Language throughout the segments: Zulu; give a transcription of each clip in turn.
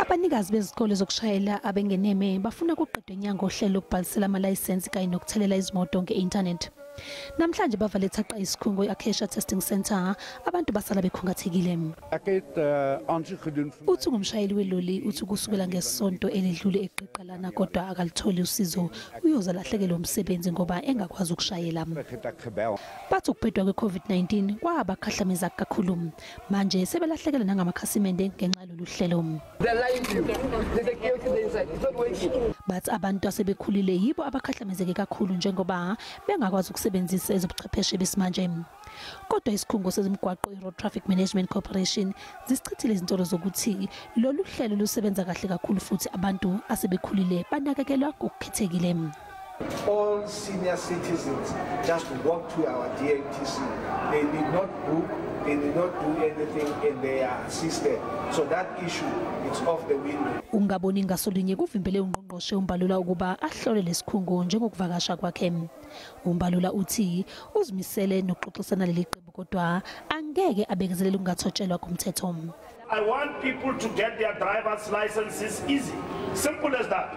Abanikazi bezikole zokushayela abengeneme bafuna kuqedwe inyanga ohlelo lokubhalisela amalayisensi kanye nokuthelela izimoto nge-internet. Namhlanje bavale thaqa isikhungo i-Acacia Testing Centre, abantu basala bekhungathekile. Ek het aansoek gedoen. Uthi ngumshayeli weloli, uthi kusukela ngesonto elidlule eqiqa lana kodwa akalitholi usizo, uyoze alahlekelwe umsebenzi ngoba engakwazi ukushayela. Het ek gebel. Bathi ukubhedwa kwe-COVID-19 kwabakhahlameza kakhulu. Manje sebelahlekelwe nangamakhasimende ngenxa yalolu hlelo. They're lying to you. There's a kiosk inside. It's not working. Bathi abantu asebekhulile yibo abakhahlamezeke kakhulu njengoba bengakwazi ukusebenzisa ezobuchwepheshe besimanje. Kodwa isikhungo sezemigwaqo i-Road Traffic Management Corporation zisichithile izinsolo zokuthi lolu hlelo lusebenza kahle kakhulu futhi abantu asebekhulile banakekelwa ngokukhethekile. All senior citizens just walk to our DMTC. They need not book, they need not do anything in their system. So that issue is off the window. Ungaboni ngasolinye kuvimbele ungqongqoshe uMbalula ukuba ahlole lesikhungo njengokuvakasha kwakhe. UMbalula uthi uzimisele nokuxoxisana leli qembu kodwa angeke abekezelele ukungathotshelwa komthetho. I want people to get their driver's licenses easy. Simple as that.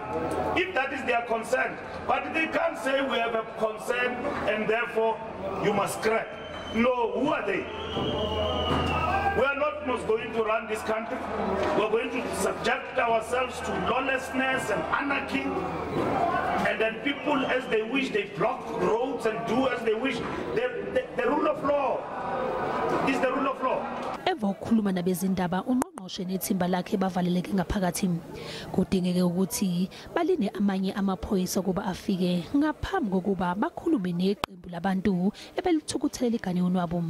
If that is their concern. But they can't say we have a concern and therefore you must scrap. No, who are they? We are not most going to run this country. We are going to subject ourselves to lawlessness and anarchy. And then people, as they wish, they block roads and do as they wish. The rule of law is the rule of law. Emva kokukhuluma nabezindaba, ungqongqoshe nethimba lakhe bavaleleke ngaphakathi. Kudingeke ukuthi balinde amanye amaphoyisa ukuba afike ngaphambi kokuba bakhulume neqembu labantu ebelithukuthelele igane unwabu.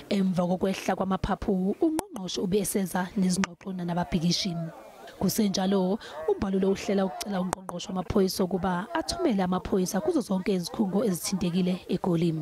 Emva kokwehla kwamaphaphu, ungqongqoshe ube eseza nezingxoxo nababhikishi. Kusenjalo, uMbalula uhlela ukucela ungqongqoshe wamaphoyisa ukuba athumele amaphoyisa kuzo zonke izikhungo ezithintekile eGoli.